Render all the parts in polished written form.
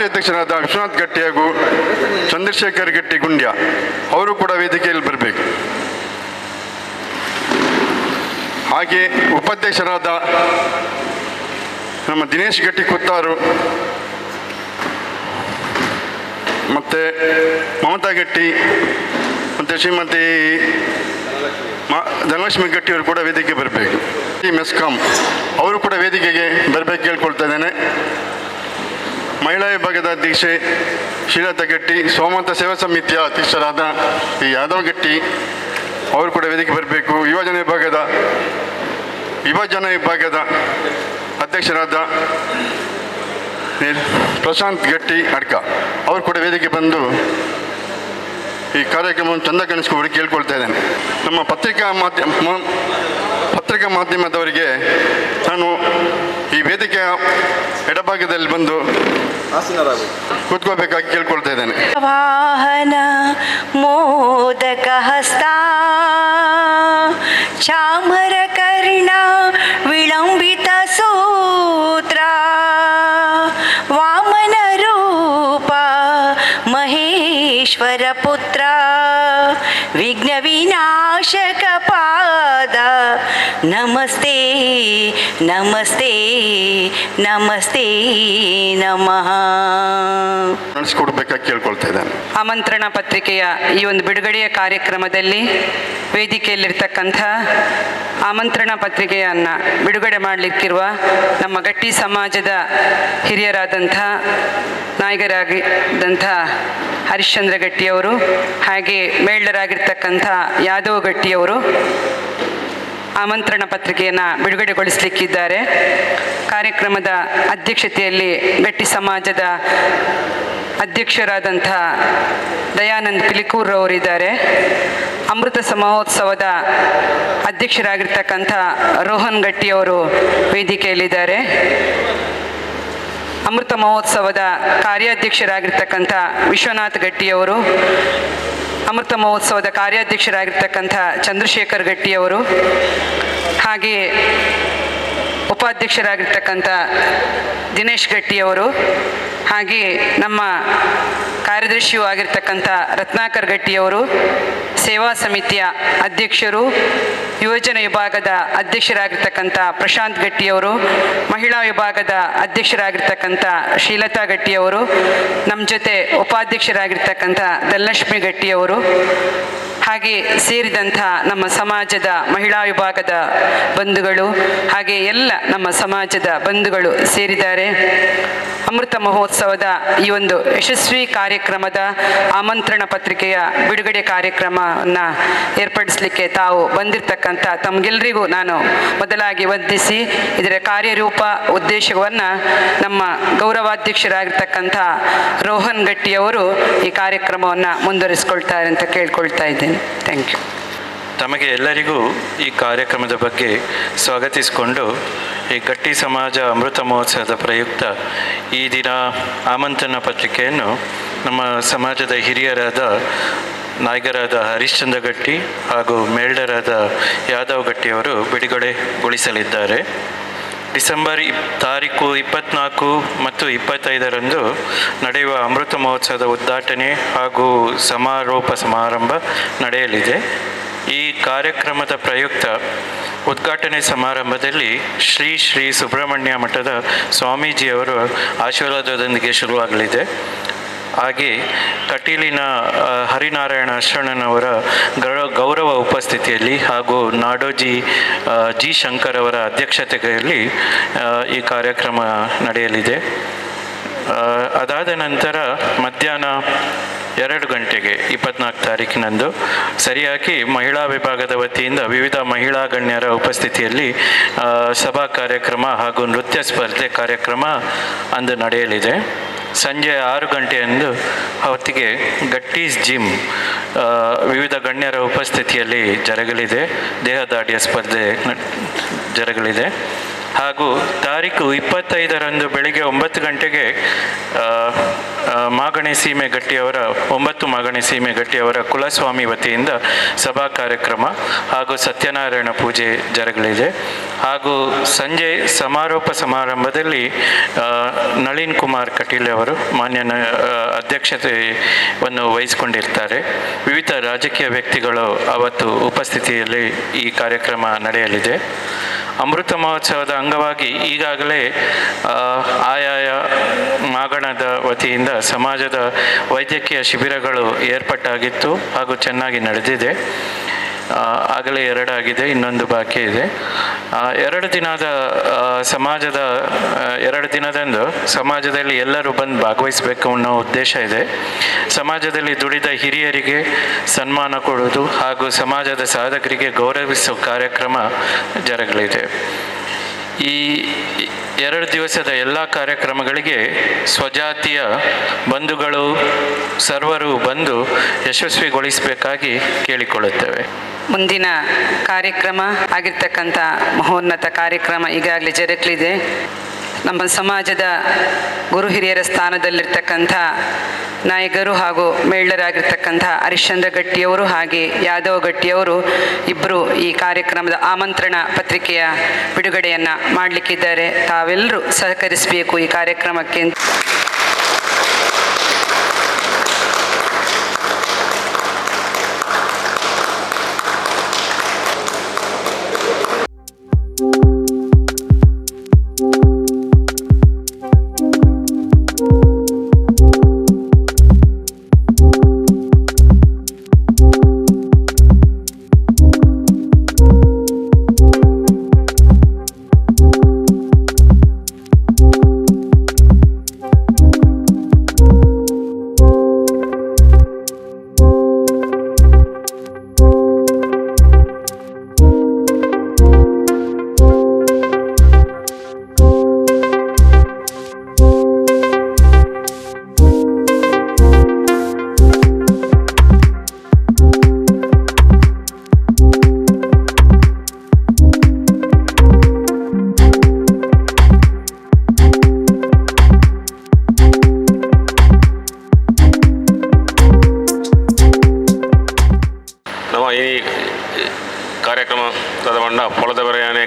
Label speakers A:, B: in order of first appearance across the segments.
A: ಕಾರ್ಯಾಧ್ಯಕ್ಷರಾದ ವಿಶ್ವನಾಥ್ ಗಟ್ಟಿ ಹಾಗೂ ಚಂದ್ರಶೇಖರ್ ಗಟ್ಟಿ ಗುಂಡ್ಯ ಅವರು ಕೂಡ ವೇದಿಕೆಯಲ್ಲಿ ಬರಬೇಕು. ಹಾಗೆ ಉಪಾಧ್ಯಕ್ಷರಾದ ನಮ್ಮ ದಿನೇಶ್ ಗಟ್ಟಿ ಕುತ್ತಾರು ಮತ್ತು ಮಮತಾ ಗಟ್ಟಿ ಮತ್ತು ಶ್ರೀಮತಿ ಧನಲಕ್ಷ್ಮಿ ಗಟ್ಟಿಯವರು ಕೂಡ ವೇದಿಕೆ ಬರಬೇಕು. ಈ ಮೆಸ್ಕಾಂ ಅವರು ಕೂಡ ವೇದಿಕೆಗೆ ಬರಬೇಕು ಕೇಳ್ಕೊಳ್ತಾ ಇದ್ದೇನೆ. ಮಹಿಳಾ ವಿಭಾಗದ ಅಧ್ಯಕ್ಷೆ ಶ್ರೀಲತಾ ಗಟ್ಟಿ, ಸೋಮಂತ ಸೇವಾ ಸಮಿತಿಯ ಅಧ್ಯಕ್ಷರಾದ ಈ ಯಾದವ್ ಗಟ್ಟಿ ಅವರು ಕೂಡ ವೇದಿಕೆ ಬರಬೇಕು. ಯುವಜನ ವಿಭಾಗದ ಅಧ್ಯಕ್ಷರಾದ ಪ್ರಶಾಂತ್ ಗಟ್ಟಿ ಅಡ್ಕ ಅವರು ಕೂಡ ವೇದಿಕೆ ಬಂದು ಈ ಕಾರ್ಯಕ್ರಮವನ್ನು ಚಂದ ಕಾಣಿಸ್ಕೊಂಡು ಕೇಳ್ಕೊಳ್ತಾ ಇದ್ದೇನೆ. ನಮ್ಮ ಪತ್ರಿಕಾ ಮಾಧ್ಯಮದವರಿಗೆ ನಾನು ಈ ವೇದಿಕೆಯ ಎಡಭಾಗದಲ್ಲಿ ಬಂದು ಕೂತ್ಕೋಬೇಕಾಗಿ ಕೇಳ್ಕೊಳ್ತಾ ಇದ್ದೇನೆ.
B: ವಾಹನ ಮೋದಕಹಸ್ತ ಚಾಮರಕರ್ಣ ವಿಳಂಬಿತ ಸೂತ್ರ ವಾಮನ ರೂಪ ಮಹೇಶ್ವರ ಪುತ್ರ ವಿಘ್ನ ವಿನಾಶಕ ಪಾದ ನಮಸ್ತೆ ನಮಸ್ತೆ ನಮಸ್ತೆ ನಮಃ.
A: ನಡೆಸಿಕೊಡ್ಬೇಕಾಗಿ ಕೇಳ್ಕೊಳ್ತಾ ಇದ್ದೇನೆ.
C: ಆಮಂತ್ರಣ ಪತ್ರಿಕೆಯ ಈ ಒಂದು ಬಿಡುಗಡೆಯ ಕಾರ್ಯಕ್ರಮದಲ್ಲಿ ವೇದಿಕೆಯಲ್ಲಿರ್ತಕ್ಕಂಥ ಆಮಂತ್ರಣ ಪತ್ರಿಕೆಯನ್ನು ಬಿಡುಗಡೆ ಮಾಡಲಿಕ್ಕಿರುವ ನಮ್ಮ ಗಟ್ಟಿ ಸಮಾಜದ ಹಿರಿಯರಾದಂಥ ನಾಯಕರಾಗಿದ್ದಂಥ ಹರಿಶ್ಚಂದ್ರ ಗಟ್ಟಿಯವರು, ಹಾಗೆ ಮೇಳರಾಗಿರ್ತಕ್ಕಂಥ ಯಾದವ ಗಟ್ಟಿಯವರು ಆಮಂತ್ರಣ ಪತ್ರಿಕೆಯನ್ನು ಬಿಡುಗಡೆಗೊಳಿಸಲಿಕ್ಕಿದ್ದಾರೆ. ಕಾರ್ಯಕ್ರಮದ ಅಧ್ಯಕ್ಷತೆಯಲ್ಲಿ ಗಟ್ಟಿ ಸಮಾಜದ ಅಧ್ಯಕ್ಷರಾದಂಥ ದಯಾನಂದ್ ಪಿಲಿಕೂರ್ ಅವರಿದ್ದಾರೆ. ಅಮೃತ ಮಹೋತ್ಸವದ ಅಧ್ಯಕ್ಷರಾಗಿರ್ತಕ್ಕಂಥ ರೋಹನ್ ಗಟ್ಟಿಯವರು ವೇದಿಕೆಯಲ್ಲಿದ್ದಾರೆ. ಅಮೃತ ಮಹೋತ್ಸವದ ಕಾರ್ಯಾಧ್ಯಕ್ಷರಾಗಿರ್ತಕ್ಕಂಥ ವಿಶ್ವನಾಥ್ ಗಟ್ಟಿಯವರು, ಅಮೃತ ಮಹೋತ್ಸವದ ಕಾರ್ಯಾಧ್ಯಕ್ಷರಾಗಿರ್ತಕ್ಕಂಥ ಚಂದ್ರಶೇಖರ್ ಗಟ್ಟಿಯವರು, ಹಾಗೆಯೇ ಉಪಾಧ್ಯಕ್ಷರಾಗಿರ್ತಕ್ಕಂಥ ದಿನೇಶ್ ಗಟ್ಟಿಯವರು, ಹಾಗೆಯೇ ನಮ್ಮ ಕಾರ್ಯದರ್ಶಿಯೂ ಆಗಿರ್ತಕ್ಕಂಥ ರತ್ನಾಕರ್ ಗಟ್ಟಿಯವರು, ಸೇವಾ ಸಮಿತಿಯ ಅಧ್ಯಕ್ಷರು, ಯುವಜನ ವಿಭಾಗದ ಅಧ್ಯಕ್ಷರಾಗಿರ್ತಕ್ಕಂಥ ಪ್ರಶಾಂತ್ ಗಟ್ಟಿಯವರು, ಮಹಿಳಾ ವಿಭಾಗದ ಅಧ್ಯಕ್ಷರಾಗಿರ್ತಕ್ಕಂಥ ಶ್ರೀಲತಾ ಗಟ್ಟಿಯವರು, ನಮ್ಮ ಜೊತೆ ಉಪಾಧ್ಯಕ್ಷರಾಗಿರ್ತಕ್ಕಂಥ ಧನಲಕ್ಷ್ಮಿ ಗಟ್ಟಿಯವರು, ಹಾಗೆ ಸೇರಿದಂಥ ನಮ್ಮ ಸಮಾಜದ ಮಹಿಳಾ ವಿಭಾಗದ ಬಂಧುಗಳು, ಹಾಗೆ ಎಲ್ಲ ನಮ್ಮ ಸಮಾಜದ ಬಂಧುಗಳು ಸೇರಿದ್ದಾರೆ. ಅಮೃತ ಮಹೋತ್ಸವದ ಈ ಒಂದು ಯಶಸ್ವಿ ಕಾರ್ಯಕ್ರಮದ ಆಮಂತ್ರಣ ಪತ್ರಿಕೆಯ ಬಿಡುಗಡೆ ಕಾರ್ಯಕ್ರಮವನ್ನು ಏರ್ಪಡಿಸಲಿಕ್ಕೆ ತಾವು ಬಂದಿರತಕ್ಕಂಥ ತಮಗೆಲ್ಲರಿಗೂ ನಾನು ಮೊದಲಾಗಿ ವಂದಿಸಿ, ಇದರ ಕಾರ್ಯರೂಪ ಉದ್ದೇಶವನ್ನು ನಮ್ಮ ಗೌರವಾಧ್ಯಕ್ಷರಾಗಿರ್ತಕ್ಕಂಥ ರೋಹನ್ ಗಟ್ಟಿಯವರು ಈ ಕಾರ್ಯಕ್ರಮವನ್ನು ಮುಂದುವರಿಸ್ಕೊಳ್ತಾರೆ ಅಂತ ಕೇಳ್ಕೊಳ್ತಾ ಇದ್ದೇನೆ. Thank you.
D: ತಮಗೆ ಎಲ್ಲರಿಗೂ ಈ ಕಾರ್ಯಕ್ರಮದ ಬಗ್ಗೆ ಸ್ವಾಗತಿಸಿಕೊಂಡು, ಈ ಗಟ್ಟಿ ಸಮಾಜ ಅಮೃತ ಮಹೋತ್ಸವದ ಪ್ರಯುಕ್ತ ಈ ದಿನ ಆಮಂತ್ರಣ ಪತ್ರಿಕೆಯನ್ನು ನಮ್ಮ ಸಮಾಜದ ಹಿರಿಯರಾದ ನಾಯಕರಾದ ಹರಿಶ್ಚಂದ್ರ ಗಟ್ಟಿ ಹಾಗೂ ಮೇಲ್ಡರಾದ ಯಾದವ್ ಗಟ್ಟಿಯವರು ಬಿಡುಗಡೆಗೊಳಿಸಲಿದ್ದಾರೆ. ಡಿಸೆಂಬರ್ ತಾರೀಕು 24 ಮತ್ತು 25ರಂದು ನಡೆಯುವ ಅಮೃತ ಮಹೋತ್ಸವದ ಉದ್ಘಾಟನೆ ಹಾಗೂ ಸಮಾರೋಪ ಸಮಾರಂಭ ನಡೆಯಲಿದೆ. ಈ ಕಾರ್ಯಕ್ರಮದ ಪ್ರಯುಕ್ತ ಉದ್ಘಾಟನೆ ಸಮಾರಂಭದಲ್ಲಿ ಶ್ರೀ ಶ್ರೀ ಸುಬ್ರಹ್ಮಣ್ಯ ಮಠದ ಸ್ವಾಮೀಜಿಯವರು ಆಶೀರ್ವಾದದೊಂದಿಗೆ ಶುರುವಾಗಲಿದೆ. ಹಾಗೆ ಕಟೀಲಿನ ಹರಿನಾರಾಯಣ ಅಶ್ವಣ್ಣನವರ ಗೌರವ ಉಪಸ್ಥಿತಿಯಲ್ಲಿ ಹಾಗೂ ನಾಡೋಜಿ ಜಿ ಶಂಕರ್ ಅವರ ಅಧ್ಯಕ್ಷತೆಯಲ್ಲಿ ಈ ಕಾರ್ಯಕ್ರಮ ನಡೆಯಲಿದೆ. ಅದಾದ ನಂತರ ಮಧ್ಯಾಹ್ನ 2 ಗಂಟೆಗೆ 24 ತಾರೀಕಿನಂದು ಸರಿಯಾಗಿ ಮಹಿಳಾ ವಿಭಾಗದ ವತಿಯಿಂದ ವಿವಿಧ ಮಹಿಳಾ ಗಣ್ಯರ ಉಪಸ್ಥಿತಿಯಲ್ಲಿ ಸಭಾ ಕಾರ್ಯಕ್ರಮ ಹಾಗೂ ನೃತ್ಯ ಸ್ಪರ್ಧೆ ಕಾರ್ಯಕ್ರಮ ಅಂದು ನಡೆಯಲಿದೆ. ಸಂಜೆ 6 ಗಂಟೆಯಂದು ಹೊತ್ತಿಗೆ ಗಟ್ಟೀಸ್ ಜಿಮ್ ವಿವಿಧ ಗಣ್ಯರ ಉಪಸ್ಥಿತಿಯಲ್ಲಿ ಜರುಗಲಿದೆ. ದೇಹದಾಢ್ಯ ಸ್ಪರ್ಧೆ ಜರುಗಲಿದೆ. ಹಾಗೂ ತಾರೀಕು 25ರಂದು ಬೆಳಿಗ್ಗೆ 9 ಗಂಟೆಗೆ ಮಾಗಣೆ ಸೀಮೆ ಗಟ್ಟಿಯವರ 9 ಮಾಗಣೆ ಸೀಮೆ ಗಟ್ಟಿಯವರ ಕುಲಸ್ವಾಮಿ ವತಿಯಿಂದ ಸಭಾ ಕಾರ್ಯಕ್ರಮ ಹಾಗೂ ಸತ್ಯನಾರಾಯಣ ಪೂಜೆ ಜರುಗಲಿದೆ. ಹಾಗೂ ಸಂಜೆ ಸಮಾರೋಪ ಸಮಾರಂಭದಲ್ಲಿ ನಳಿನ್ ಕುಮಾರ್ ಕಟೀಲ್ ಅವರು ಮಾನ್ಯ ಅಧ್ಯಕ್ಷತೆಯನ್ನು ವಹಿಸಿಕೊಂಡಿರ್ತಾರೆ. ವಿವಿಧ ರಾಜಕೀಯ ವ್ಯಕ್ತಿಗಳು ಅವತ್ತು ಉಪಸ್ಥಿತಿಯಲ್ಲಿ ಈ ಕಾರ್ಯಕ್ರಮ ನಡೆಯಲಿದೆ. ಅಮೃತ ಮಹೋತ್ಸವದ ಅಂಗವಾಗಿ ಈಗಾಗಲೇ ಆಯಾಯ ಮಾಗಣದ ವತಿಯಿಂದ ಸಮಾಜದ ವೈದ್ಯಕೀಯ ಶಿಬಿರಗಳು ಏರ್ಪಟ್ಟಾಗಿತ್ತು ಹಾಗೂ ಚೆನ್ನಾಗಿ ನಡೆದಿದೆ. ಆಗಲೇ 2 ಆಗಿದೆ, ಇನ್ನೊಂದು ಬಾಕಿ ಇದೆ. 2 ದಿನದ ಸಮಾಜದ 2 ದಿನದಂದು ಸಮಾಜದಲ್ಲಿ ಎಲ್ಲರೂ ಬಂದು ಭಾಗವಹಿಸಬೇಕು ಅನ್ನೋ ಉದ್ದೇಶ ಇದೆ. ಸಮಾಜದಲ್ಲಿ ದುಡಿದ ಹಿರಿಯರಿಗೆ ಸನ್ಮಾನ ಕೊಡುವುದು ಹಾಗೂ ಸಮಾಜದ ಸಾಧಕರಿಗೆ ಗೌರವಿಸುವ ಕಾರ್ಯಕ್ರಮ ಜರುಗಲಿದೆ. ಈ 2 ದಿವಸದ ಎಲ್ಲ ಕಾರ್ಯಕ್ರಮಗಳಿಗೆ ಸ್ವಜಾತಿಯ ಬಂಧುಗಳು ಸರ್ವರು ಬಂದು ಯಶಸ್ವಿಗೊಳಿಸಬೇಕಾಗಿ ಕೇಳಿಕೊಳ್ಳುತ್ತೇವೆ.
C: ಮುಂದಿನ ಕಾರ್ಯಕ್ರಮ ಆಗಿರ್ತಕ್ಕಂಥ ಮಹೋನ್ನತ ಕಾರ್ಯಕ್ರಮ ಈಗಾಗಲೇ ಜರುಗಲಿದೆ. ನಮ್ಮ ಸಮಾಜದ ಗುರು ಹಿರಿಯರ ಸ್ಥಾನದಲ್ಲಿರ್ತಕ್ಕಂಥ ನಾಯಕರು ಹಾಗೂ ಮೇಳರಾಗಿರ್ತಕ್ಕಂಥ ಹರಿಶ್ಚಂದ್ರ ಗಟ್ಟಿಯವರು ಹಾಗೆ ಯಾದವ ಗಟ್ಟಿಯವರು ಇಬ್ಬರು ಈ ಕಾರ್ಯಕ್ರಮದ ಆಮಂತ್ರಣ ಪತ್ರಿಕೆಯ ಬಿಡುಗಡೆಯನ್ನು ಮಾಡಲಿಕ್ಕಿದ್ದಾರೆ. ತಾವೆಲ್ಲರೂ ಸಹಕರಿಸಬೇಕು ಈ ಕಾರ್ಯಕ್ರಮಕ್ಕೆ.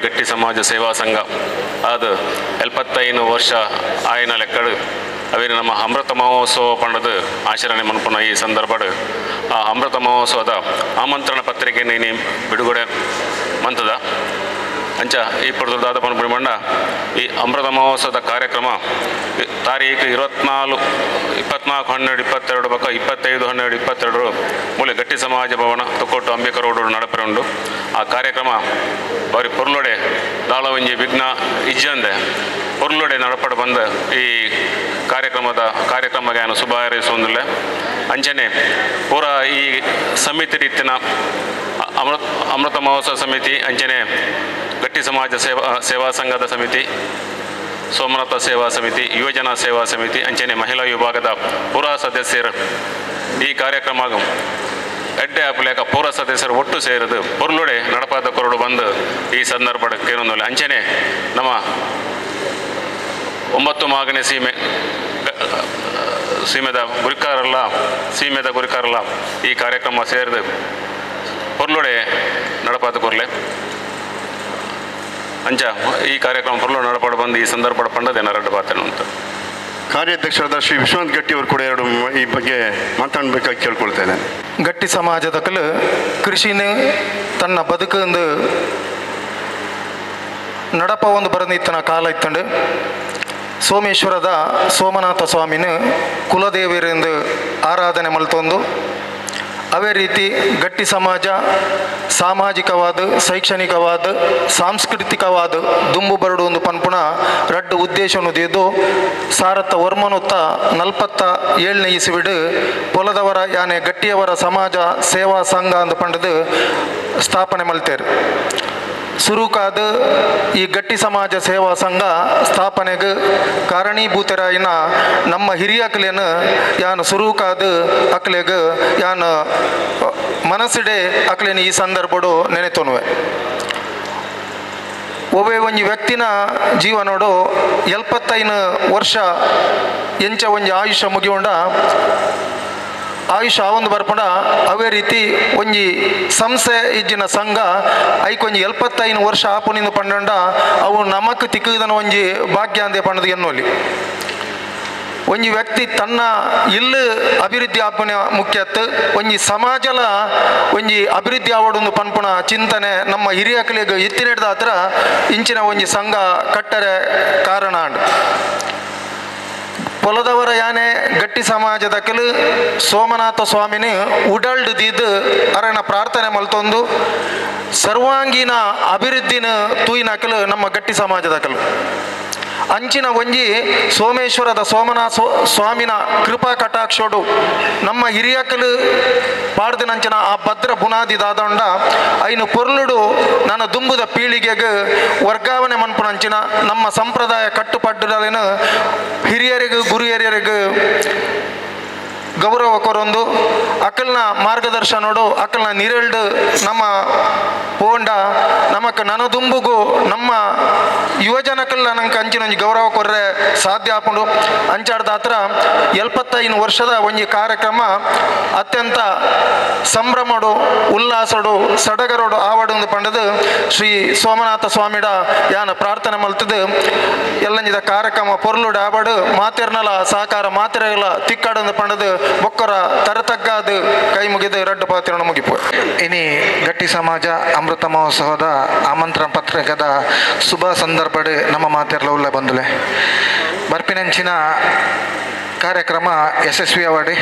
E: ಗಟ್ಟಿ ಸಮಾಜ ಸೇವಾ ಸಂಘ ಅದು 75 ವರ್ಷ ಆಯ್ನ ಲೆಕ್ಕಡು ಅವೇನು ನಮ್ಮ ಅಮೃತ ಮಹೋತ್ಸವ ಪಂಡದು ಆಚರಣೆ ಮನ್ಪುನ ಈ ಸಂದರ್ಭಡು ಆ ಅಮೃತ ಮಹೋತ್ಸವದ ಆಮಂತ್ರಣ ಪತ್ರಿಕೆ ನೀನು ಬಿಡುಗಡೆ ಮಂತದ ಅಂಚ ಈ ಪಡೆದಾದ ಪನ್ಪುಣಿ ಮಂಡ ಈ ಅಮೃತ ಮಹೋತ್ಸವದ ಕಾರ್ಯಕ್ರಮ ತಾರೀಕು 24 24 12 22 ಬಕ್ಕ 25 12 22 ಮೂಲೆ ಗಟ್ಟಿ ಸಮಾಜ ಭವನ ತೊಕ್ಕೊಟ್ಟು ಅಂಬೇಕರ್ ರೋಡ್ ನಡಪರೆ ಉಂಡು. ಆ ಕಾರ್ಯಕ್ರಮ ಬಾರಿ ಪೊರ್ಲೊಡೆ ದಾಳವಂಜಿ ವಿಘ್ನ ಇಜ್ಜಂದೆ ಪೊರ್ಲೊಡೆ ನಡಪಡೆ ಬಂದ ಈ ಕಾರ್ಯಕ್ರಮಕ್ಕೆ ನಾನು ಶುಭ ಹಾರೈಸುವುದಿಲ್ಲ. ಅಂಚನೆ ಪೂರ ಈ ಸಮಿತಿ ರೀತಿನ ಅಮೃತ ಮಹೋತ್ಸವ ಸಮಿತಿ ಅಂಚನೆ ಗಟ್ಟಿ ಸಮಾಜ ಸೇವಾ ಸಂಘದ ಸಮಿತಿ, ಸೋಮನಾಥ ಸೇವಾ ಸಮಿತಿ, ಯುವಜನ ಸೇವಾ ಸಮಿತಿ ಅಂಚನೆ ಮಹಿಳಾ ವಿಭಾಗದ ಪೂರಾ ಸದಸ್ಯರು ಈ ಕಾರ್ಯಕ್ರಮ ಎಡ್ಡೆ ಆಪಲೇಕ ಪೂರ ಸದಸ್ಯರು ಒಟ್ಟು ಸೇರಿದು ಪೊರ್ಲೊಡೆ ನಡಪಾದ ಕೊರಡು ಬಂದು ಈ ಸಂದರ್ಭ ಕೇರೊಂದಿಲ್ಲ. ಅಂಚನೆ ನಮ್ಮ 9 ಮಾಗಣೆ ಸೀಮೆದ ಗುರಿಕಾರಲ್ಲ ಈ ಕಾರ್ಯಕ್ರಮ ಸೇರಿದು ಪೊರ್ಲೊಡೆ ನಡಪಾದ ಕೊರ್ಲೆ ಅಂಚ ಈ ಕಾರ್ಯಕ್ರಮ ಪೊರ್ಲು ನಡಪಾಡು ಬಂದು ಈ ಸಂದರ್ಭ ಪಂಡದೇನ ರಡ್ಡು ಬಾತೇನೆ ಅಂತ.
A: ಕಾರ್ಯಾಧ್ಯಕ್ಷರಾದ ಶ್ರೀ ವಿಶ್ವನಾಥ್ ಗಟ್ಟಿ ಅವರು ಕೂಡ ಎರಡು ಈ ಬಗ್ಗೆ ಮಾತಾಡಬೇಕಾಗಿ ಕೇಳ್ಕೊಳ್ತಾ ಇದ್ದೇನೆ.
F: ಗಟ್ಟಿ ಸಮಾಜದ ಕಲು ಕೃಷಿನೇ ತನ್ನ ಬದುಕಂದು ನಡಪ ಒಂದು ಬರನಿತ್ತನ ಕಾಲ ಇತ್ತಂಡು ಸೋಮೇಶ್ವರದ ಸೋಮನಾಥ ಸ್ವಾಮಿನ ಕುಲದೇವರೆಂದು ಆರಾಧನೆ ಮಲ್ತೊಂದು ಅದೇ ರೀತಿ ಗಟ್ಟಿ ಸಮಾಜ ಸಾಮಾಜಿಕವಾದ ಶೈಕ್ಷಣಿಕವಾದ ಸಾಂಸ್ಕೃತಿಕವಾದ ದುಂಬು ಬರಡು ಒಂದು ಪನ್ಪುಣ ರಡ್ಡು ಉದ್ದೇಶವನ್ನು ದಿದ್ದು ಸಾರತ್ತ ವರ್ಮನುತ್ತ 47ನೇ ಇಸುವಿಡು ಪೊಲದವರ ಯಾನೆ ಗಟ್ಟಿಯವರ ಸಮಾಜ ಸೇವಾ ಸಂಘ ಅಂದು ಪಂಡದು ಸ್ಥಾಪನೆ ಮಲ್ತೇರು. ಸುರುಕಾದ ಈ ಗಟ್ಟಿ ಸಮಾಜ ಸೇವಾ ಸಂಘ ಸ್ಥಾಪನೆಗೆ ಕಾರಣೀಭೂತರಾಯಿನ ನಮ್ಮ ಹಿರಿಯ ಅಕ್ಲೇನು ಯಾನು ಸುರುಕಾದ ಅಕ್ಲೆಗ್ ಯಾನು ಮನಸ್ಸಿಡೆ ಅಕ್ಲೇನು ಈ ಸಂದರ್ಭಡು ನೆನೆತೊನುವೆ. ಒವ್ವೇ ಒಂಜಿ ವ್ಯಕ್ತಿನ ಜೀವನೋಡು 75 ವರ್ಷ ಎಂಚ ಒಂಜಿ ಆಯುಷ್ಯ ಮುಗಿಯುಂಡ ಆಯುಷ್ಯ ಆವೊಂದು ಬರ್ಪುಂಡ ಅವೇ ರೀತಿ ಒಂಜಿ ಸಂಸ್ಥೆ ಇಜ್ಜಿನ ಸಂಘ ಐಕೊಂಜಿ 75 ವರ್ಷ ಆಪುನಿಂದ ಪಂಡಂಡ ಅವು ನಮಕ್ ತಿಕ್ಕುದನ ಒಂಜಿ ಭಾಗ್ಯ ಅಂದೆ ಪಂಡದು ಎನ್ನೋಲಿ. ಒಂಜಿ ವ್ಯಕ್ತಿ ತನ್ನ ಇಲ್ಲು ಅಭಿವೃದ್ಧಿ ಆಪುನ ಮುಖ್ಯತ್ತು ಒಂಜಿ ಸಮಾಜಲ ಒಂಜಿ ಅಭಿವೃದ್ಧಿ ಆವಡೊಂದು ಪನ್ಪುನ ಚಿಂತನೆ ನಮ್ಮ ಹಿರಿಯಕಲಿಗೆ ಎತ್ತಿನೆಡ್ದ ಹತ್ರ ಇಂಚಿನ ಒಂಜಿ ಸಂಘ ಕಟ್ಟರೆ ಕಾರಣ ಅಂಡ್. ಪೊಲದವರ ಯಾನೆ ಗಟ್ಟಿ ಸಮಾಜದ ಕೆಲು ಸೋಮನಾಥ ಸ್ವಾಮಿನ ಉಡಲ್ಡ್ ದೀದ್ ಅರಣ ಪ್ರಾರ್ಥನೆ ಮಲ್ತೊಂದು ಸರ್ವಾಂಗೀಣ ಅಭಿವೃದ್ಧಿನ ತೂಯಿನ ಕೆಲು ನಮ್ಮ ಗಟ್ಟಿ ಸಮಾಜದ ಕೆಲು ಅಂಚಿನ ಒಂಜಿ ಸೋಮೇಶ್ವರದ ಸೋಮನಾಥ ಸ್ವಾಮಿನ ಕೃಪಾ ಕಟಾಕ್ಷೋಡು ನಮ್ಮ ಹಿರಿಯಕಲು ಪಾಡ್ದಿನಂಚಿನ ಆ ಭದ್ರ ಬುನಾದಿ ದಾದಂಡ ಐನು ಪೊರ್ಲುಡು ನನ್ನ ದುಂಬುದ ಪೀಳಿಗೆಗೆ ವರ್ಗಾವಣೆ ಮನ್ಪುನಂಚಿನ ನಮ್ಮ ಸಂಪ್ರದಾಯ ಕಟ್ಟುಪಾಡುಗಳನ್ನು ಹಿರಿಯರಿಗೂ ಗುರು ಹಿರಿಯರಿಗೂ ಗೌರವ ಕೊರೊಂದು ಅಕಲ್ನ ಮಾರ್ಗದರ್ಶನೋಡು ಅಕಲ್ನ ನಿರೆಲ್ಡು ನಮ್ಮ ಪೋಂಡ ನಮಕ್ ನನದುಂಬುಗು ನಮ್ಮ ಯುವಜನಕಲ್ಲ ನಂಗೆ ಅಂಚಿನ ಒಂಜಿ ಗೌರವ ಕೊರ್ರೆ ಸಾಧ್ಯ ಆಪುಂಡು. ಅಂಚಾಡ್ದ ಹತ್ರ 75 ವರ್ಷದ ಒಂಜಿ ಕಾರ್ಯಕ್ರಮ ಅತ್ಯಂತ ಸಂಭ್ರಮಡು ಉಲ್ಲಾಸಡು ಸಡಗರೋಡು ಆವಡು ಪಂಡದು ಶ್ರೀ ಸೋಮನಾಥ ಸ್ವಾಮಿಡ ಯಾನ ಪ್ರಾರ್ಥನೆ ಮಲ್ತದು ಎಲ್ಲಂಜಿದ ಕಾರ್ಯಕ್ರಮ ಪೊರ್ಲುಡು ಆವಡು ಮಾತೆರ್ನಲ ಸಹಕಾರ ಮಾತೆರಲ ತಿಕ್ಕಾಡಂದು ಪಂಡದು ಬೊಕ್ಕರ ತರತಗ್ಗಾದು ಕೈ ಮುಗಿದು ರಡ್ಡು ಪಾತಿರಣ ಮುಗಿಪು.
G: ಇನಿ ಗಟ್ಟಿ ಸಮಾಜ ಅಮೃತ ಮಹೋತ್ಸವದ ಆಮಂತ್ರಣ ಪತ್ರಿಕದ ಶುಭ ಸಂದರ್ಭಡ್ ನಮ್ಮ ಮಾತೆರ್ಲ ಉಲ್ಲ ಬಂದುಲೆ ಬರ್ಪಿನಂಚಿನ ಕಾರ್ಯಕ್ರಮ ಯಶಸ್ವಿ ಅವಾಡಿ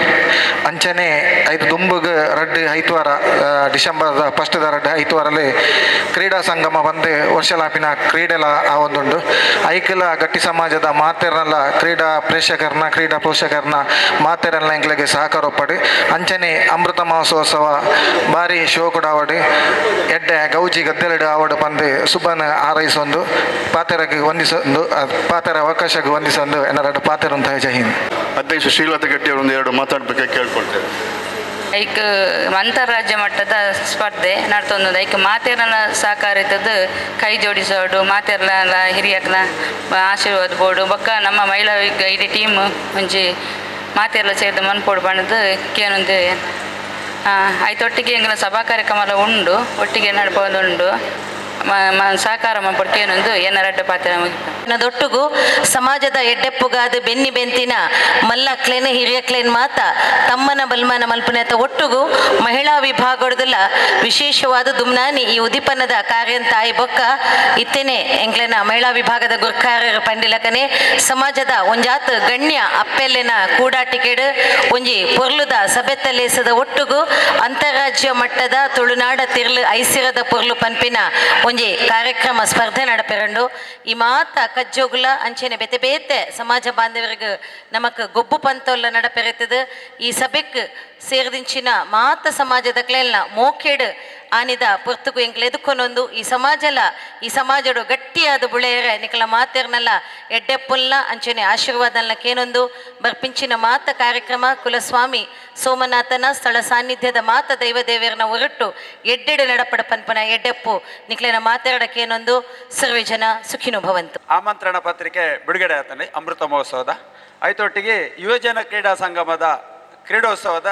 G: ಅಂಚನೆ ಐದು ದುಂಬುಗ್ ರಡ್ಡು ಐತ್ವಾರ ಡಿಸೆಂಬರ್ದ ಫಸ್ಟ್ದ ರಡ್ಡು ಐತ್ವಾರಲ್ಲಿ ಕ್ರೀಡಾ ಸಂಗಮ ಬಂದು ವರ್ಷಲಾಪಿನ ಕ್ರೀಡೆಲ ಆ ಒಂದುಂಡು ಐಕಲ ಗಟ್ಟಿ ಸಮಾಜದ ಮಾತೆರ್ನಲ್ಲ ಕ್ರೀಡಾ ಪ್ರೇಕ್ಷಕರನ್ನ ಕ್ರೀಡಾ ಪೋಷಕರನ್ನ ಮಾತೆರನ್ನ ಎಂಕ್ಲೆಗೆ ಸಹಕಾರ ಒಪ್ಪಡಿ ಅಂಚನೆ ಅಮೃತ ಮಹೋತ್ಸವ ಭಾರಿ ಶೋ ಕೂಡ ಆವಡಿ ಎಡ್ಡೆ ಗೌಜಿ ಗದ್ದೆಲೆಡು ಆವಡು ಪಂದು ಸುಬ್ಬನ ಆರೈಸೊಂದು ಪಾತೆರಗೆ ವಂದಿಸೊಂದು ಪಾತೆರ ಅವಕಾಶಕ್ಕೆ ವಂದಿಸೊಂದು ಎನ್ನರಡು ಪಾತೆರಂತ ಜೈ ಹಿಂದ್.
A: ಅಧ್ಯಕ್ಷ ಶ್ರೀಲತಾ ಗಟ್ಟಿ ಅವರೊಂದು ಎರಡು ಮಾತಾಡಬೇಕಾಗಿ ಕೇಳ್ಕೊಳ್ತೇವೆ.
H: ಐಕ್ ಅಂತಾರಾಜ್ಯ ಮಟ್ಟದ ಸ್ಪರ್ಧೆ ನಡ್ತೊಂದು ಐಕ್ ಮಾತೆರ್ನ ಸಹಕಾರ ಇದ್ದದ್ದು ಕೈ ಜೋಡಿಸೋಡು ಮಾತೆರ್ಲ ಹಿರಿಯಕ್ನ ಆಶೀರ್ವಾದ ಬೋಡು ಬೊಕ್ಕ ನಮ್ಮ ಮಹಿಳಾ ಇಡೀ ಟೀಮ್ ಒಂಜಿ ಮಾತೆರ್ಲ ಸೇರ್ದು ಮನ್ಪೋಡು ಪಂಡದು ಕೇನೊಂದು ಐತೊಟ್ಟಿಗೆ ಎಂಗ್ಲ ಸಭಾ ಕಾರ್ಯಕ್ರಮ ಎಲ್ಲ ಉಂಡು ಒಟ್ಟಿಗೆ ನಡ್ಪೊಂದುಂಡು ಸಹಕಾರ ಮನ್ಪೋಡು ಕೇನೊಂದು ಎನ್ನ ಪಾತ್ರ
B: ದೊಟ್ಟುಗು ಸಮಾಜದ ಎಡ್ಡೆಪ್ಪುಗಾದ ಬೆನ್ನಿ ಬೆಂತಿನ ಮಲ್ಲಕ್ಲೇನ ಹಿರಿಯಕ್ಲೇನ್ ಮಾತ ತಮ್ಮನ ಬಲ್ಮಾನ ಮಲ್ಪನೆತ ಒಟ್ಟುಗು ಮಹಿಳಾ ವಿಭಾಗದಲ್ಲ ವಿಶೇಷವಾದ ದುಮ್ನಾನಿ ಈ ಉದಿಪನದ ಕಾರ್ಯಂತಾಯಿ ಬೊಕ್ಕ ಇತ್ತೇನೆ ಎಂಕ್ಲೆನ ಮಹಿಳಾ ವಿಭಾಗದ ಗುರ್ಕಾರರ ಪಂಡಿಲಕನೆ ಸಮಾಜದ ಒಂಜಾತ್ ಗಣ್ಯ ಅಪ್ಪೆಲ್ಲೆನ ಕೂಡಾಟಿಕೆಡು ಒಂಜಿ ಪೊರ್ಲುದ ಸಭೆತಲೇಸದ ಒಟ್ಟುಗು ಅಂತಾರಾಜ್ಯ ಮಟ್ಟದ ತುಳುನಾಡ ತಿರ್ಲು ಐಸಿರದ ಪೊರ್ಲು ಪನ್ಪಿನ ಒಂಜಿ ಕಾರ್ಯಕ್ರಮ ಸ್ಪರ್ಧೆ ನಡಪೆರಂಡು ಈ ಮಾತ ಕಜ್ಜೋಗುಲ ಅಂಚೆನೆ ಬೇತೆ ಬೇತೆ ಸಮಾಜ ಬಾಂಧವರಿಗೆ ನಮಕ್ ಗೊಬ್ಬು ಪಂತೊಲ್ಲ ನಡಪೆರೆತದು ಈ ಸಭೆಕ್ ಸೇರ್ದಿಂಚಿನ ಮಾತ ಸಮಾಜದ ಕ್ಲೇಲ್ನ ಮೋಖೇಡು ಆನಿದ ಪೊರ್ತುಗು ಎಂಕ್ಲ ಎದುಕೊನೊಂದು ಈ ಸಮಾಜಲ ಈ ಸಮಾಜಡು ಗಟ್ಟಿಯಾದ ಬುಳೆಯರೆ ನಿಕಲ ಮಾತೆರ್ನಲ್ಲ ಎಡ್ಡೆಪ್ಪುಲ್ನ ಅಂಚೆನೆ ಆಶೀರ್ವಾದಲ್ನ ಕೇನೊಂದು ಬರ್ಪಿಂಚಿನ ಮಾತ ಕಾರ್ಯಕ್ರಮ ಕುಲಸ್ವಾಮಿ ಸೋಮನಾಥನ ಸ್ಥಳ ಸಾನ್ನಿಧ್ಯದ ಮಾತ ದೈವದೇವರನ ಹೊರಟು ಎಡ್ಡೆಡು ನಡಪಡ ಪನ್ಪನ ಎಡ್ಡೆಪ್ಪು ನಿಕ್ಲೆನ ಮಾತೆರಡಕ್ಕೇನೊಂದು ಸರ್ವೇ ಜನ ಸುಖಿನೋ ಭವಂತು.
I: ಆಮಂತ್ರಣ ಪತ್ರಿಕೆ ಬಿಡುಗಡೆ ಆಗ್ತಾನೆ ಅಮೃತ ಮಹೋತ್ಸವದ ಐತೊಟ್ಟಿಗೆ ಯುವಜನ ಕ್ರೀಡಾ ಸಂಗಮದ ಕ್ರೀಡೋತ್ಸವದ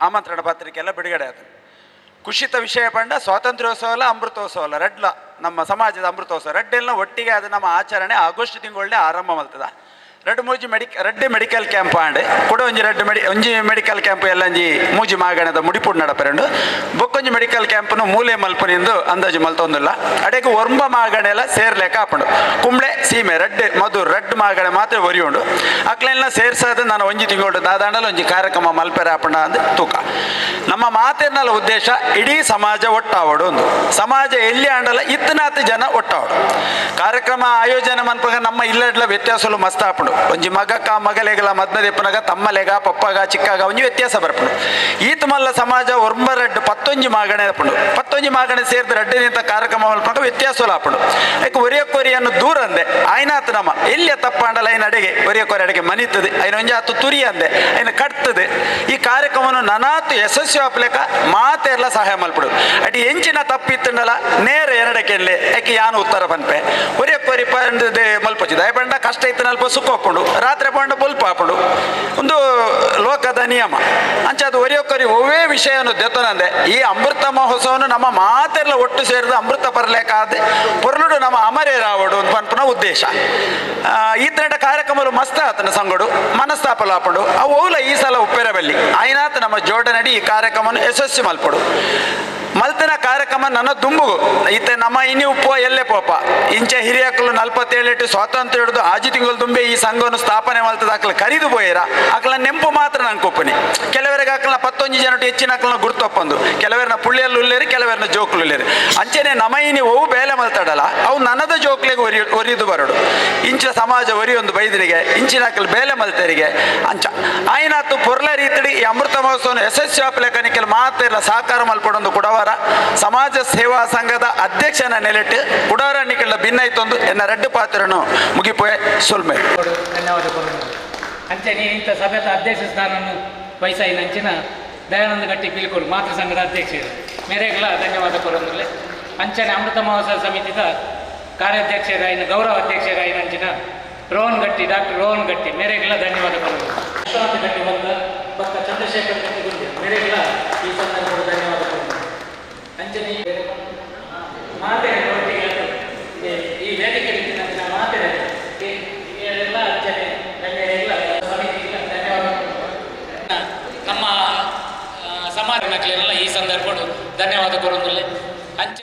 I: ಆಮಂತ್ರಣ ಪತ್ರಿಕೆ ಎಲ್ಲ ಬಿಡುಗಡೆ ಆಗ್ತದೆ. ಖುಷಿತ ವಿಷಯ ಪಂಡ ಸ್ವಾತಂತ್ರ್ಯೋತ್ಸವ ಅಲ್ಲ ಅಮೃತೋತ್ಸವ ಅಲ್ಲ ರಡ್ಲ ನಮ್ಮ ಸಮಾಜದ ಅಮೃತೋತ್ಸವ ರಡ್ಡೆಲ್ಲ ಒಟ್ಟಿಗೆ ಅದು ನಮ್ಮ ಆಚರಣೆ ಆಗಸ್ಟ್ ತಿಂಗಳೇ ಆರಂಭ ಮಲ್ತದ. ರಡ್ಡು ಮೂಜಿ ರಡ್ಡೆ ಮೆಡಿಕಲ್ ಕ್ಯಾಂಪ್ ಆಂಡ್ ಕೂಡ ಒಂಜಿ ರಡ್ಡು ಒಂಜಿ ಮೆಡಿಕಲ್ ಕ್ಯಾಂಪ್ ಎಲ್ಲ ಒಂಜಿ ಮೂಜಿ ಮಾಗಣದ ಮುಡಿಪುಡ್ ನಡಪೆರಂಡು ಬೊಕ್ಕೊಂಜಿ ಮೆಡಿಕಲ್ ಕ್ಯಾಂಪ್ನು ಮೂಲೆ ಮಲ್ಪನಿಂದು ಅಂದಾಜು ಮಲ್ತೊಂದಿಲ್ಲ ಅಡೆಗೆ ಒರ್ಂಬ ಮಾಗಣೆ ಎಲ್ಲ ಸೇರ್ಲೇಕ ಆಪುಂಡು ಕುಂಬ್ಳೆ ಸೀಮೆ ರಡ್ಡೆ ಮಧು ರಡ್ಡು ಮಾಗಣೆ ಮಾತ್ರ ಒರಿಯುಂಡು ಅಕ್ಲೆಲ್ಲ ಸೇರ್ಸಾದ ನಾನು ಒಂಜಿ ತಿಂಗಳು ದಾದಾಂಡಲ ಒಂಜಿ ಕಾರ್ಯಕ್ರಮ ಮಲ್ಪೆರೆ ಆಪುಂಡ ಅಂದ್ ತೂಕ ನಮ್ಮ ಮಾತೆರ್ನಲ್ಲ ಉದ್ದೇಶ ಇಡೀ ಸಮಾಜ ಒಟ್ಟಾವಡು ಒಂದು ಸಮಾಜ ಎಲ್ಲಿ ಆಂಡಲ ಇತ್ತನಾತ್ ಜನ ಒಟ್ಟಾವಡು ಕಾರ್ಯಕ್ರಮ ಆಯೋಜನೆ ಮನ್ಪಗ ನಮ್ಮ ಇಲ್ಲಡ್ಲ ವ್ಯತ್ಯಾಸಲು ಮಸ್ತ್ ಆಪುಂಡು. ಒಂಜಿ ಮಗಕ್ಕ ಮಗಲೆಗಲ ಮದ್ಮದೆಪ್ಪನಾಗ ತಮ್ಮಲೆಗ ಪಪ್ಪಗ ಚಿಕ್ಕಾಗ ಒಂಜಿ ವ್ಯತ್ಯಾಸ ಬರ್ಪುಂಡು. ಈತ ಮಲ್ಲ ಸಮಾಜ ಒರ್ಂಬರಡ್ಡು 11 ಮಾಗಣೆ ಆಪುಂಡು. 11 ಮಾಗಣೆ ಸೇರಿದ ರಡ್ಡನಿಂತ ಕಾರ್ಯಕ್ರಮ ಮಲ್ಪನಾಗ ವ್ಯತ್ಯಾಸ ಆಪುಂಡು. ಯಾಕೆ ಒರಿಯಕ್ಕೊರಿಯನ್ನು ದೂರ ಅಂದೆ ಆಯ್ನಾತ್ ನಮ್ಮ ಎಲ್ಲಿಯ ತಪ್ಪಾಂಡಲ ಐನ ಅಡೆಗೆ ಒರಿಯಕ್ಕೊರಿ ಅಡೆಗೆ ಮನಿತದೆ ಐನ ಒಂಜಿ ಆತು ತುರಿ ಅಂದೆ ಐನ ಕಟ್ತದೆ. ಈ ಕಾರ್ಯಕ್ರಮವನ್ನು ನನಾತು ಯಶಸ್ವಿ ಆಪ್ಲೆಕ ಮಾತೆಲ್ಲ ಸಹಾಯ ಮಲ್ಪಡು. ಅಟಿ ಎಂಚಿನ ತಪ್ಪಿತ್ತಂಡಲ ನೇರ ಎರಡಕ್ಕೆಲ್ಲೇ ಯಾಕೆ ಯಾನು ಉತ್ತರ ಪನ್ಪೆ ಒರಿಯಕ್ಕೊರಿ ಪಂಡದೆ ಮಲ್ಪೊಚ್ಚು ದಯಪಂಡ ಕಷ್ಟ ಇತ್ತು ನಲ್ಪ ಸುಖ ಹಾಕೊಂಡು ರಾತ್ರಿ ಪಂಡ ಬೊಲ್ಪ ಹಾಕೊಂಡು ಒಂದು ಲೋಕದ ನಿಯಮ. ಅಂಚ ಅದು ಒರಿಯೊಕ್ಕರಿ ಒವ್ವೇ ವಿಷಯವನ್ನು ದೆತ್ತನಂದೆ ಈ ಅಮೃತ ಮಹೋತ್ಸವವನ್ನು ನಮ್ಮ ಮಾತೆಲ್ಲ ಒಟ್ಟು ಸೇರಿದ ಅಮೃತ ಪರ್ಲೇಕಾದ ಪೊರ್ಲುಡು ನಮ್ಮ ಅಮರೇರಾವಡು ಒಂದು ಪನ್ಪುನ ಉದ್ದೇಶ. ಈ ತರಟ ಕಾರ್ಯಕ್ರಮలు ಮಸ್ತ್ ಆತನ ಸಂಗಡು ಮನಸ್ತಾಪಲ ಹಾಪುಂಡು. ಅವು ಓಲ ಈ ಸಲ ಉಪ್ಪೆರಬಲ್ಲಿ ಆಯ್ನಾತ ನಮ್ಮ ಜೋಡನಡಿ ಈ ಕಾರ್ಯಕ್ರಮವನ್ನು ಯಶಸ್ವಿ ಮಲ್ಪಡು. ಮಲ್ತನ ಕಾರ್ಯಕ್ರಮ ನನ್ನ ದುಂಬುಗು ಈತ ನಮ್ಮ ಇನಿ ಉಪ್ಪು ಎಲ್ಲೆ ಪೋಪ ಇಂಚೆ ಹಿರಿಯಕ್ಕಲು 47 ಸ್ವಾತಂತ್ರ್ಯ ಹಿಡಿದು ಆಜಿ ತಿಂಗಳು ದುಂಬೆ ಈ ಸಂಘವನ್ನು ಸ್ಥಾಪನೆ ಮಲ್ತದ ಆಕಲ ಕರಿದು ಪೋಯರ ಆಕಲ ನೆಂಪು ಮಾತ್ರ ನಂಗೆ ಒಪ್ಪನಿ. ಕೆಲವರಿಗೆ ಆಕಲ 11 ಜನಟ್ಟು ಹೆಚ್ಚಿನ ಆಕಲನ ಗುರ್ತೊಪ್ಪಂದು ಕೆಲವರನ್ನ ಪುಳ್ಳಿಯಲ್ಲಿ ಉಲ್ಲೇರಿ ಕೆಲವರನ್ನ ಜೋಕ್ಲು ಉಲ್ಲೇರಿ. ಅಂಚೆನೆ ನಮ್ಮ ಇನಿ ಒವು ಬೇಲೆ ಮಲ್ತಾಡಲ್ಲ ಅವು ನನ್ನದ ಜೋಕ್ಲೆಗೆ ಒರಿದು ಬರಡು. ಇಂಚಿನ ಸಮಾಜ ಒರಿಯೊಂದು ಬೈದರಿಗೆ ಇಂಚಿನ ಆಕಲು ಬೇಲೆ ಮಲ್ತರಿಗೆ ಅಂಚ ಆಯ್ನಾತು ಪೊರ್ಲ ರೀತಿಡಿ ಈ ಅಮೃತ ಮಹೋತ್ಸವನ ಯಶಸ್ವಿ ಆಪಲೇಖನಿಕೆಲ್ಲ ಮಾತೆಲ್ಲ ಸಹಕಾರ ಮಲ್ಪಡೊಂದು ಕೊಡವರ ಸಮಾಜ ಸೇವಾ ಸಂಘದ ಅಧ್ಯಕ್ಷನ ನೆಲೆಟ್ಟು ಕುಡಾರಣ್ಣಿಕೆಲ್ಲ ಭಿನ್ನೈತೊಂದು ಎನ್ನ ರೆಡ್ಡು ಪಾತ್ರನು ಮುಗಿಪೋಯೆ ಸೊಲ್ಮೆ.
J: ಧನ್ಯವಾದ. ಅಂಚನೆ ಇಂಥ ಸಭೆತ ಅಧ್ಯಕ್ಷ ಸ್ಥಾನವನ್ನು ವಹಿಸಾಯಿನ ಅಂಚಿನ ದಯಾನಂದ ಗಟ್ಟಿ ಪಿಲಿಕೋಡು ಮಾತೃ ಸಂಘದ ಅಧ್ಯಕ್ಷರು ಮೇರೆಗಳ ಧನ್ಯವಾದ ಕೊರೊಂದುಲ್ಲೆ. ಅಂಚನೆ ಅಮೃತ ಮಹೋತ್ಸವ ಸಮಿತಿದ ಕಾರ್ಯಾಧ್ಯಕ್ಷರಾಯಿನ ಗೌರವ ಅಧ್ಯಕ್ಷರಾಯಿನ ಅಂಚಿನ ರೋಹನ್ ಗಟ್ಟಿ ಡಾಕ್ಟರ್ ರೋಹನ್ ಗಟ್ಟಿ ಮೇರೆಗಳ ಧನ್ಯವಾದ ಕೊರೊಂದು. ವಿಶ್ವನಾಥ ಗಟ್ಟಿ ಬಂದ ಭಕ್ತ ಚಂದ್ರಶೇಖರ್ ಗಟ್ಟಿ ಗುಂಡಿ ಮೇರೆಗಳ ಈ ಸಂದರ್ಭದ ಧನ್ಯವಾದ ಕೊರೊಂದು. ಅಂಚನೆ ಮಾತೆರೆ ಒಟ್ಟಿಗೆ ಈ ವೇದಿಕೆ ಮಾತೆರೆ ಎಲ್ಲ ಅಂಚನೆ ಗಣ್ಯರೆಲ್ಲ ಸಮಿತಿಗೆ ಧನ್ಯವಾದ. ನಮ್ಮ ಸಮಾಜ ಈ ಸಂದರ್ಭ ಧನ್ಯವಾದ ಕೊರೊಂದುಲ್ಲೆ. ಅಂಚೆ